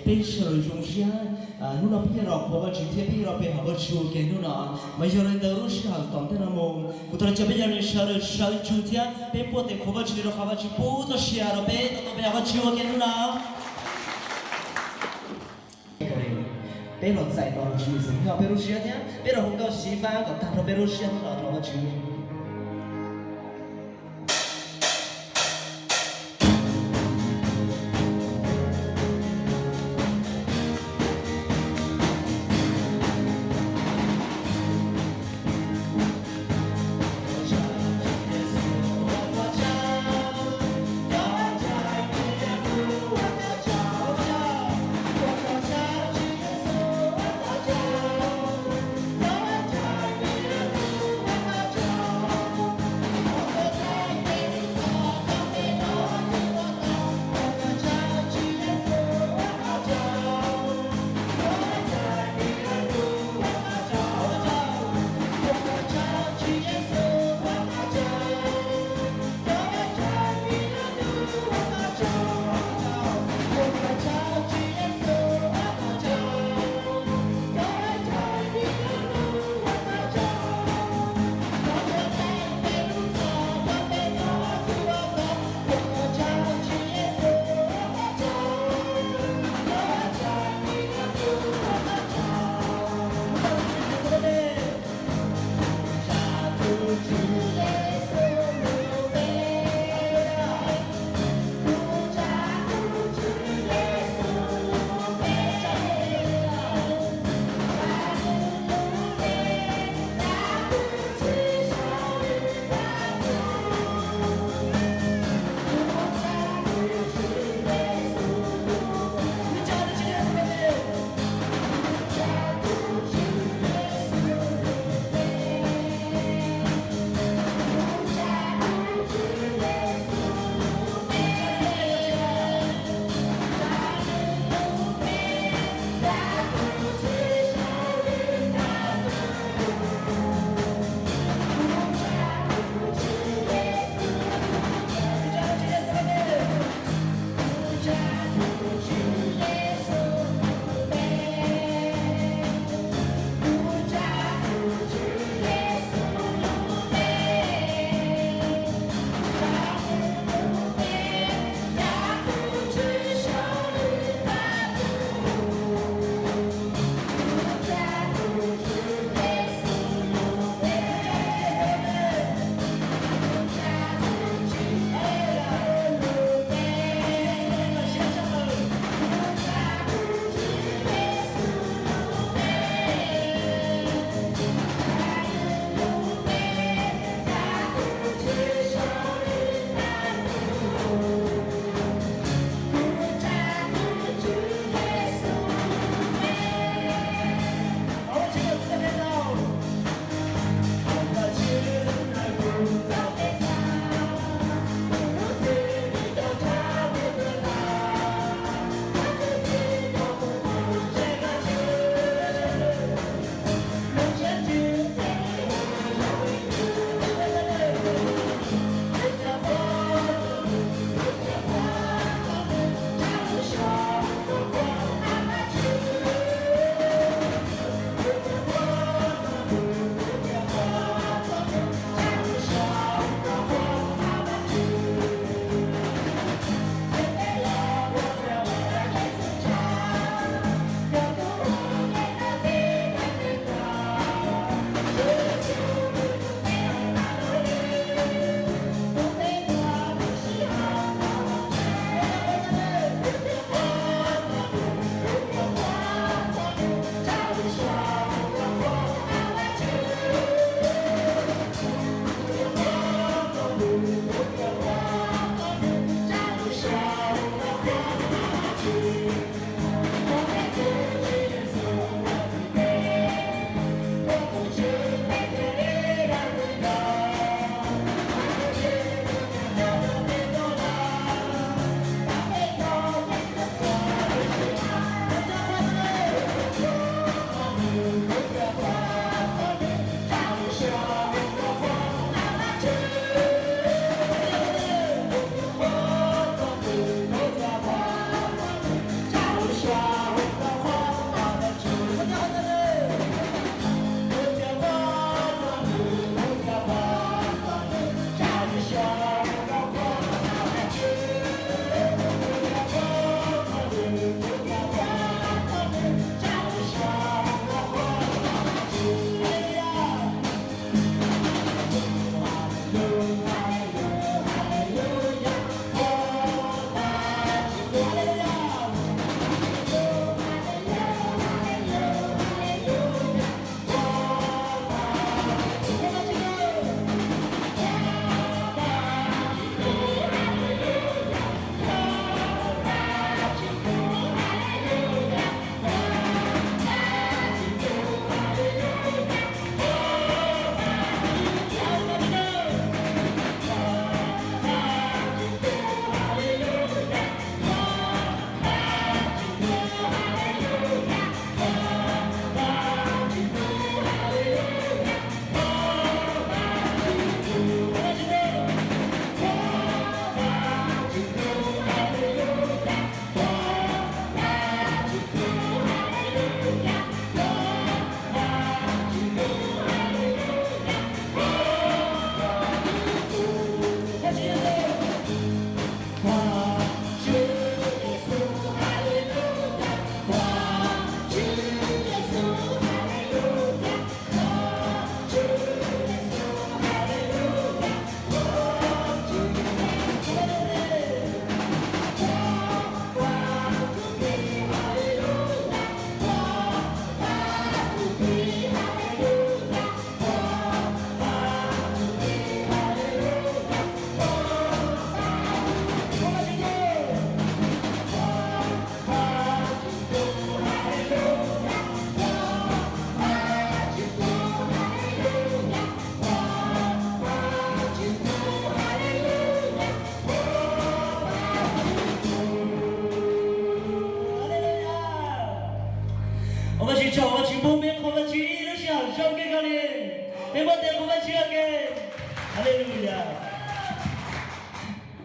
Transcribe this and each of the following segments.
Peb sawv daws zoo siab, hnub no peb yuav los qhuas Vajtswv thiab peb yuav los pe hawm Vajtswv ua ke hnub no. Mas yog li ntawd lub sij hawm tom ntej no mus, kuv thov caw peb yog li sawv daws sawv ntsug thiab peb npuaj tes qhuas Vajtswv rau qhov Vajtswv pub txoj sia rau peb tau pe hawm Vajtswv ua ke hnub no. Peb los txais tos Tswv Yexus nyob peb lub siab thiab peb los hu nkauj xyiv fab kom tag nrho peb lub siab hnub no rau Vajtswv. Kuv mej qhuas Vajtswv ib lub sij hawm zoo kawg li. Peb muab tes qhuas Vajtswv ua ke. Haleluya.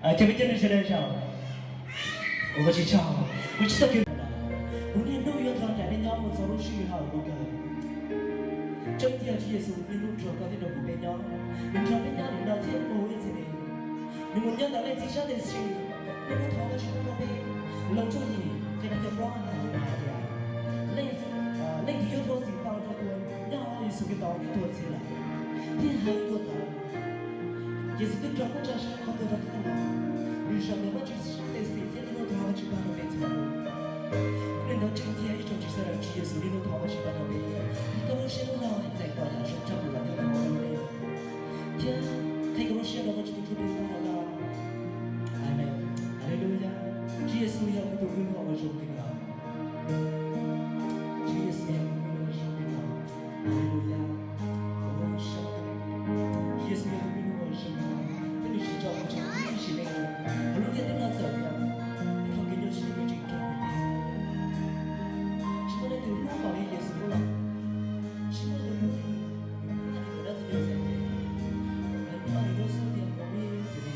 Ces peb cov neeg sawv daws, ua Vajtswv tsaug, kuv tsis txhob kw. Kuv niaj hnub yuav nrog nraim nej nyob mus txog lub sij hawm ua ke. Tseeb tiag Tswv Yexus niaj hnub nrog koj thiab nrog kuv peb nyob. Nws nrog peb nyob nim no thiab mus ib txhis li. Nws mus nyob ntawm leej txiv sab tes sis, niaj hnub thov Vajtswv pab rau peb. Loos tshooj yim nqe peb caug plaub hais tias, leej, leej twg yuav ua txim tau rau tus uas nyob hauv Yexus Khetos twb tuag txhiv lawm thiab hawv tuag tawm. Yexus twb raug koj tsa sab qhov tuag rau koj los, nws zaum ntawm Vajtswv sab tes xis thiab niaj hnub thov Vajtswv pab rau peb txhua tus. Li ntawd tseeb tiag ib tsoom txiv sawv daws, Tswv Yexus niaj hnub thov Vajtswv pab rau peb. Yog koj lub siab hnub no txais tos yam zoo tshaj plaws los nyob rau hauv lub neej, thiab qhia koj lub siab rau Vajtswv tus Tswv tus Tub no los. Amees. Haleluya. Tswv Yexus yog kuv tus Kwv Npug uas zoo kawg nkaus. Tswv Yexus yog kuv tus Kwv Npug uas zoo kawg nkaus. Haleluya. Kuv ua zoo, Tswv Yexus yog kuv tus Kwv Npug uas zoo kawg nkaus, thiab nws tsis tso kuv tseg ib sim neej. Hauv lub ntiaj teb no txawm tias peb tau kev nyuaj siab, peb tseem raug kev txom nyem. Tsis muaj leej twg hlub npaum li Yexus hlub lawm. Tsis muaj leej twg hlub li, nws hlub tag nrho cov dab tsi nyob txhua lub ntiaj teb. Nws hlub tag nrho cov xub ntiag uas peb xws li.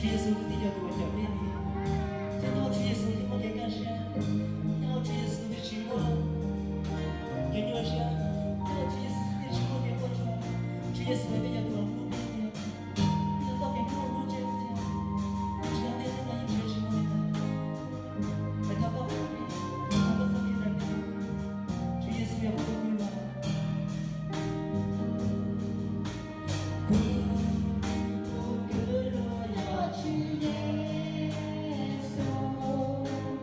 Tswv Yexus tus tib yog tus uas cawm nej li, thiab nyob hauv Tswv Yexus thiaj muaj kev kaj siab, nyob hauv Tswv Yexus thiaj tsis muaj kev nyuaj siab, nyob hauv Tswv Yexus thiaj tsis muaj kev quaj tsuag. Tswv Yexus yog tus uas hlub nej tiag, yog txoj kev hlub hlub tseeb tiag. Tsis yog nej tej no yeej nrhiav tsis muaj li ntawd. Es thov koj pab peb, thov koj txoj kev ntawm nej. Tswv Yexus yog kuv tus kwv luag. Kuv tus kwv luag yog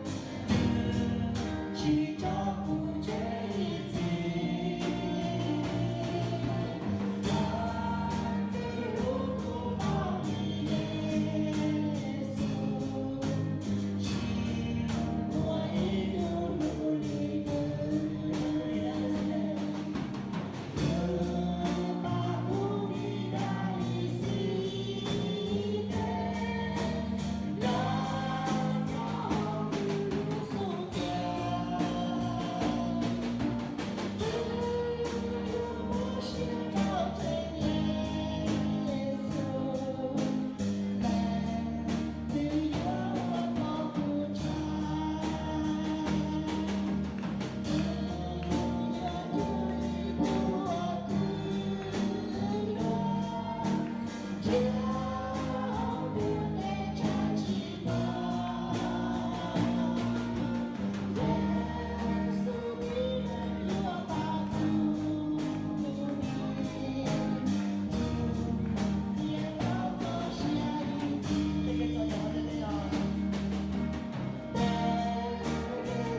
Tswv Yexus, nws tsis tso kuv tseg ib txhis. Leej twg hlub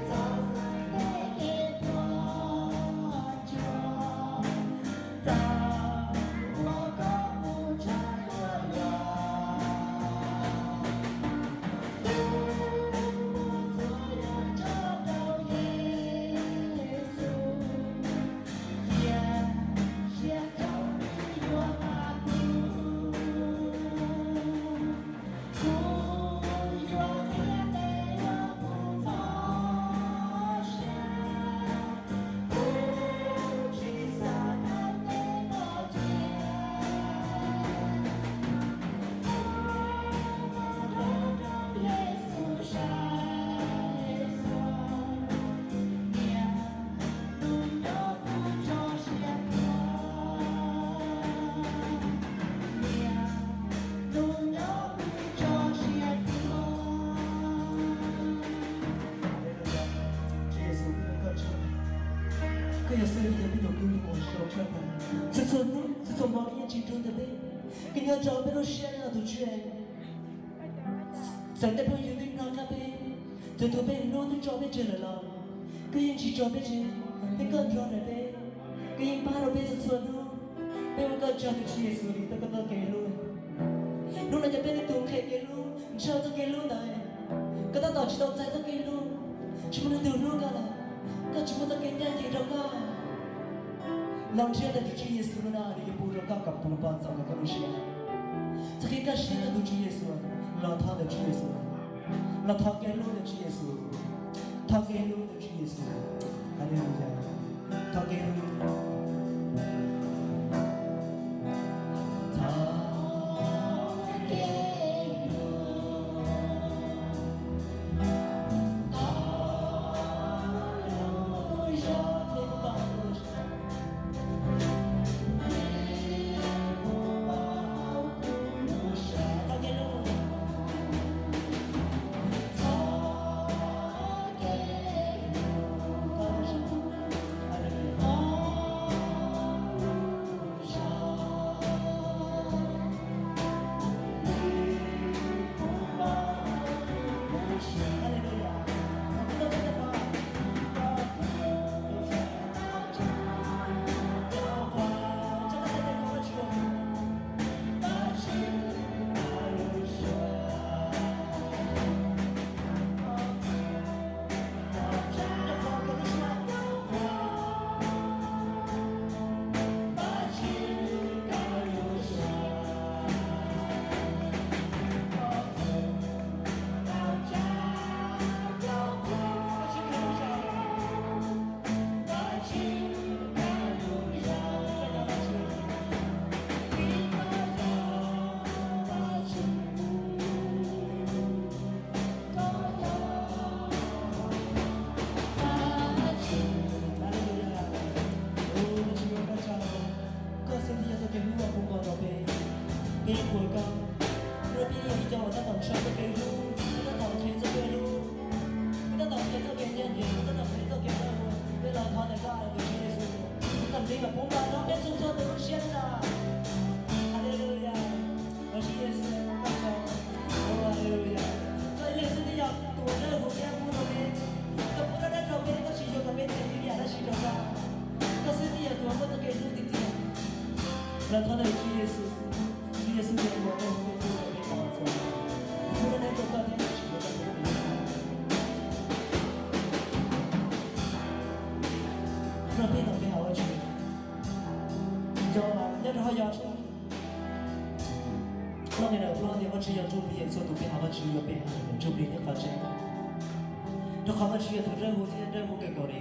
kuv pab li Yexus, tsis muaj ib tug hlub li nws. Koj yog xib hwb, yog peb tus kwv uas zoo tshaj plaws. Txhua txhua hnub txhua txhua hmo koj yeej tsis rub ntawm peb, koj nyob rau peb lub siab no tus Tswv. Txawm tej phooj ywg twb hnov qab peb, txawm tus peb hlub twb tso peb tseg lawm los koj yeej tsis tso peb tseg, thiab koj nrog ntawm peb, koj yeej pab rau peb txhua txhua hnub. Peb ua koj tsaug tus Tswv Yexus vim txoj koj txoj kev hlub. Hnub no yog peb tus nqhis kev hlub, ntshaw txoj kev hlub ntawd. Koj tab tom tsis tau txais txoj kev hlub, tsis muaj leej twg hlub koj lawm, koj tsis muaj txoj kev ncaj ncees rau koj. Los nrhiav ntawm tus Tswv Yexus no, nws yuav pub rau koj kom puv npo txog koj lub siab. Txoj kev kaj siab rau tus Tswv Yexus, los thov ntawm Tswv Yexus, los thov kev hlub ntawm Tswv Yexus, thov kev hlub ntawm Tswv Yexus. Haleluya. Thov kev hlub. Thov kev hlub. Peb ua koj, Ntuj, peb yog ib co uas tab tom ntshaw txoj kev hlub, peb tab tom qhia txoj kev hlub, peb tab tom qhia txoj kev ncaj ncees, peb tab tom qhia txoj kev dawb huv, peb los thov ntawm koj tus Tswv Yexus, koj nqis los puv npo rau peb txhua txhua tus lub siab no. Haleluya. Ua Tswv Yexus, aleluya. Koj ib leeg xwb thiaj yog tus uas dawb huv thiab pub rau peb, koj pub dab dab rau peb, koj tsis yuav kom peb txais ib yam dab tsi rau koj. Koj xwb thiaj yog tus uas muaj txoj kev hlub tiag tiag. Los thov ntawm Tswv Yexus, Tswv Yexus tus uas dawb huv thiab pub rau peb txhua txhua tus, pub dab dab rau koj thiab koj tsis yuav kom peb txais. Nrog peb los peb hawm Vajtswv. Nco nyob rau hauv yog Loj nqe nees nkaum plaub tias Vajtswv yog ntsuj plig, txhua tus peb hawm Vajtswv yuav pe hawm ntsuj plig thiab qhov tseeb. Rau qhov Vajtswv yog tus dawb huv thiab dawb huv kawg nkaus li.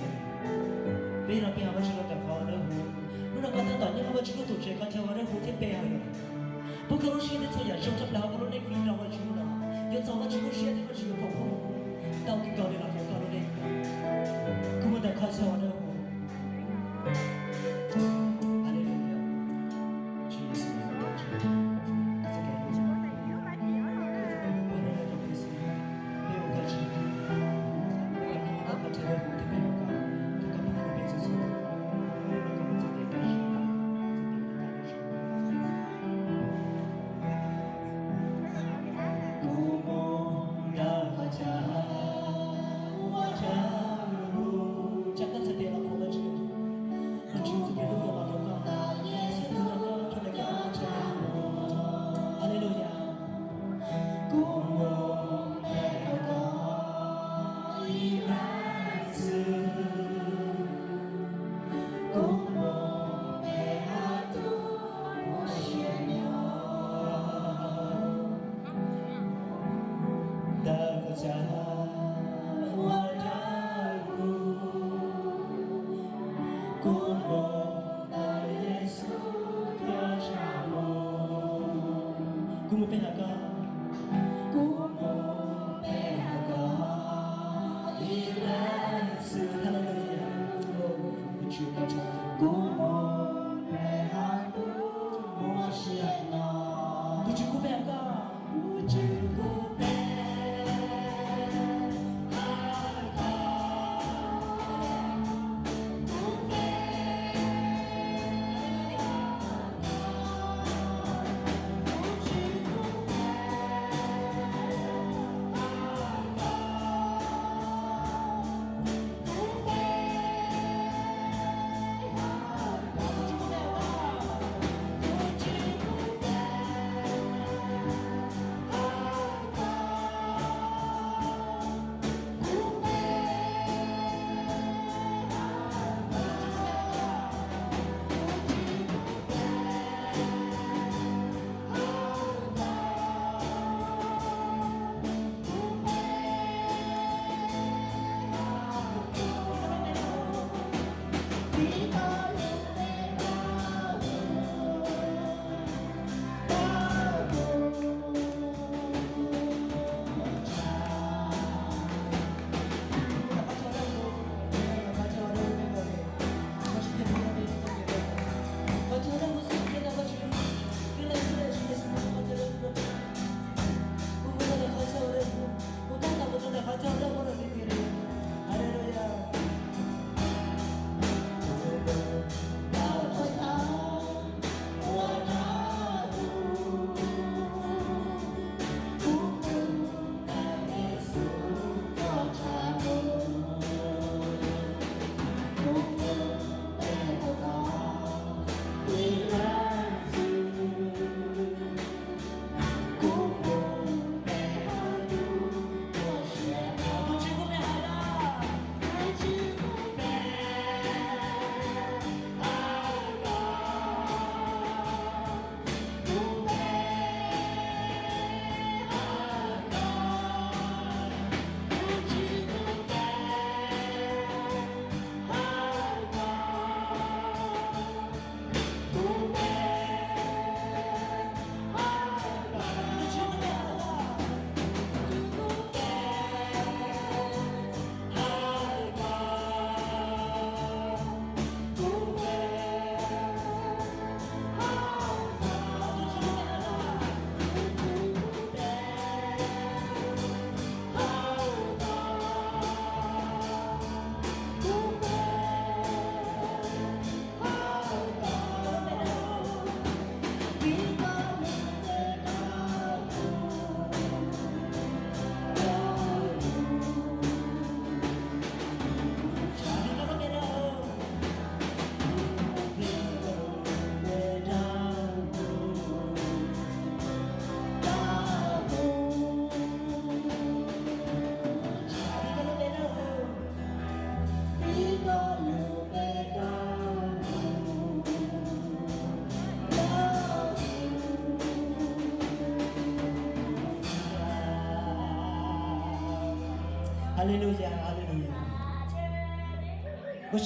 Peb los peb hawm Vajtswv los ntawm qhov uas dawb huv. Hnub no koj tab tom nyob hauv Vajtswv lub tuam tsev, qhov chaw uas dawb huv thiab pe hawm yus. Pub koj lub siab thiab txhua yam zoo tshaj plaws hauv koj lub neej vim rau Vajtswv no. Yuav txog Vajtswv lub siab thiab Vajtswv yuav foom koob hmoov tau kawg nkaus li los rau koj lub neej. Kuv mus ntawm qhov chaw uas dawb huv. Haleluya. Tswv Yexus, Aleluya. Kuv mus pe hawm koj,